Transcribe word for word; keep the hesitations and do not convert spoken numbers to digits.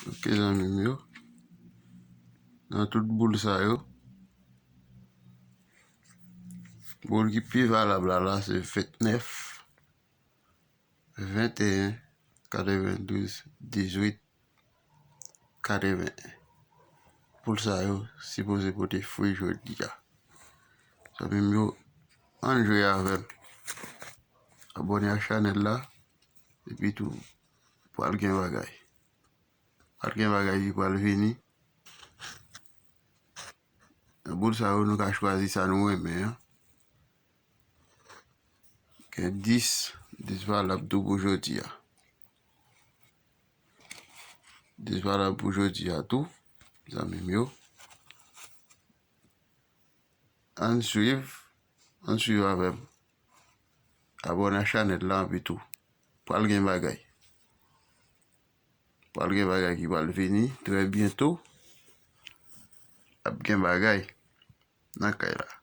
Ok, zanmi m yo. Nan tout boul sa yo, boul ki pi valab la, la se vennèf, venteyen, katrevendouz, dizuit, katreven. Boul sa yo sipoze pote fwi jodi a. Zanmi m yo, ann jwe avè m. Abòne ak chanèl la, epi tou, pral gen bagay. Pral gen bagay ki pral vini. Nan boul sa yo, nou ka chwazi sa nou renmen an. Gen dis, dis valab tou pou jodi a. Dis valab pou jodi a tou, zanmi m yo. Ann swiv, ann swiv avè m. Abòne ak chanèl la epi tou. Pral gen bagay. Pral gen bagay ki pral vini trè byento. Ap gen bagay nan kay la.